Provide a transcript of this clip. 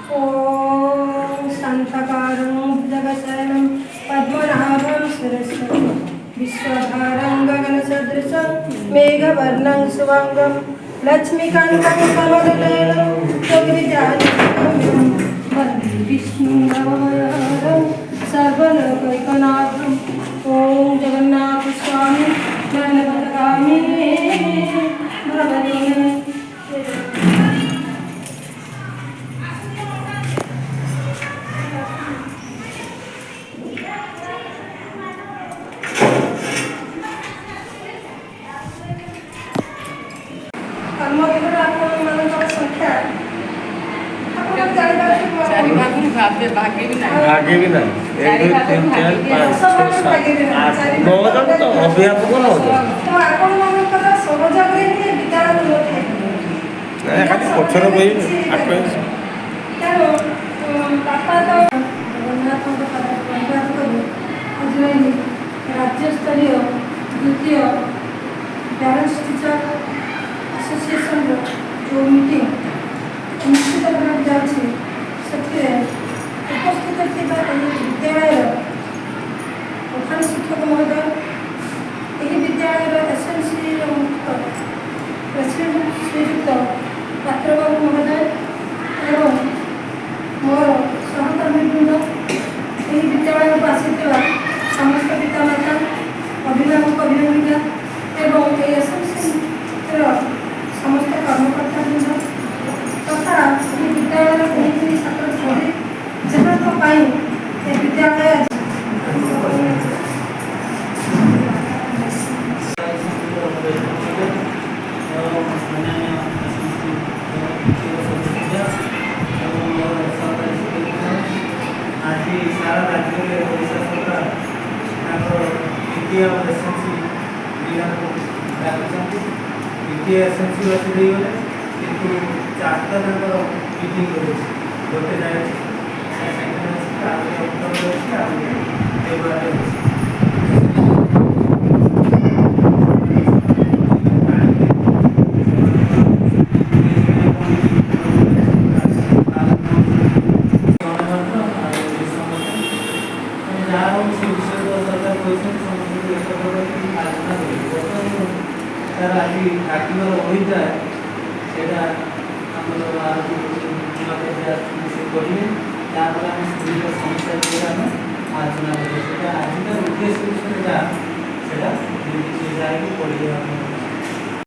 ॐ शान्ताकारं भुजगशयनं पद्मनाभं सुरसं विश्वाधारं गगनसदृशं मेघवर्णं शुभाङ्गं लक्ष्मीकान्तं कमलनयनं योगिविज्ञानगम्यं वन्दे विष्णुं भवभयहरं सर्वलोकैकनाथम्। ॐ जगन्नाथ स्वामी नयनपथगामी भवतु मे। କର୍ମବୀରର ଆପଣମାନଙ୍କର ସଂଖ୍ୟା ଆପଣ ଜାଣିପାରୁଥିବେ। ଚାରି ଭାଗରୁ ଭାବେ ଭାଗିବି ନାହିଁ। ଭାଗିବି ନାହିଁ। ଏକ, ଦୁଇ, ତିନି, ଚାରି, ପାଞ୍ଚ, ଦଶ ଛଅ, ଭାଗ ସାତ, ଭାଗିବି ନାହିଁ। ଆଠ, ଚାରି ନଅ ଭାଗ ଜଣ ତ ଅଭିଭାବକ 9 ଜଣ। ତ ଆପଣମାନଙ୍କର ସହଯୋଗରେ ହିଁ ବିଦ୍ୟାଳୟ ଉନ୍ନତି ହେବ। ନାଇଁ, ଖାଲି ପଛରେ ବହି ଆଠ। ତେଣୁ ବାପା ତ ଜଗନ୍ନାଥଙ୍କ ପାଦରେ ପ୍ରଣିପାତ କରି ଆଜିର ଏହି ରାଜ୍ୟସ୍ତରୀୟ ଦ୍ୱିତୀୟ ପ୍ୟାରେଣ୍ଟସ୍ ଟିଚର ଆସୋସିଏସନର ଯେଉଁ ମିଟିଂ ଅନୁଷ୍ଠିତ ହେବାକୁ ଯାଉଛି, ସେଥିରେ ଉପସ୍ଥିତ ଥିବା ଏହି ବିଦ୍ୟାଳୟର ପ୍ରଧାନ ଶିକ୍ଷକ ମହୋଦୟ, ଏହି ବିଦ୍ୟାଳୟର ଏସ୍ଏମ୍ସିର ମୁଖ୍ୟ ପ୍ରେସିଡେଣ୍ଟ ଶ୍ରୀଯୁକ୍ତ ପାତ୍ରବାବୁ ମହୋଦୟ ଏବଂ ମୋର ସହକର୍ମୀବୃନ୍ଦ, ଏହି ବିଦ୍ୟାଳୟକୁ ଆସିଥିବା ସମସ୍ତ ପିତାମାତା, ଅଭିଭାବକ, ଅଭିଭାବିକା ଏବଂ ଏହି ଏସ୍ଏମ୍ସିର ସମସ୍ତ କର୍ମକର୍ତ୍ତାବୃନ୍ଦ ତଥା ଏହି ବିଦ୍ୟାଳୟର କୁନି କୁନି ଛାତ୍ରଛାତ୍ରୀ, ଯାହାଙ୍କ ପାଇଁ ଏ ବିଦ୍ୟାଳୟ ଆଜି ଏବଂ ଅନ୍ୟାନ୍ୟ ଶିକ୍ଷକ ସଦସ୍ୟ ଏବଂ ମୋର ସହକାରୀ ଶିକ୍ଷକ, ଆଜି ସାରା ରାଜ୍ୟରେ ଓଡ଼ିଶା ସରକାର ତାଙ୍କର ଦ୍ୱିତୀୟ ଏସ୍ଏମ୍ସି ପିଲାଙ୍କୁ ଡାକିଛନ୍ତି। ଦ୍ୱିତୀୟ ଏସ୍ଏମ୍ସି ବସି ଦେଇଗଲେ, କିନ୍ତୁ ଚାରିଟା ତାଙ୍କର ମିଟିଂ ରହିଛି। ଗୋଟେ ଯାଇଛି ସେକେଣ୍ଡ ଅଛି, ଆଉ ଗୋଟେ ଅକ୍ଟୋବରରେ ଅଛି, ଆଉ ଗୋଟେ ଫେବୃଆରୀରେ ଅଛି। ଯାହା ହଉ, ସେ ବିଷୟରେ ସରକାର କହିଛନ୍ତି ସମସ୍ତଙ୍କୁ ଏକତ୍ର କରିକି ଆଲୋଚନା କରିବେ। ବର୍ତ୍ତମାନ ତାର ଆଜି ଡାକିବାର ଅଭିପ୍ରାୟ ସେଇଟା ଆମର ଆରତୀ ଉପାଧ୍ୟାୟ ଆସୁଛନ୍ତି, ସେ କହିବେ। ତାପରେ ଆମେ ସ୍କୁଲର ସମସ୍ୟା ବିଷୟରେ ଆମେ ଆଲୋଚନା କରିବା। ସେଇଟା ଆଜିକାର ଉଦ୍ଦେଶ୍ୟ ବିଷୟରେ ଯାହା ସେଇଟା କିଛି ଯାଇକି ପଢ଼ିବେ ଆପଣ।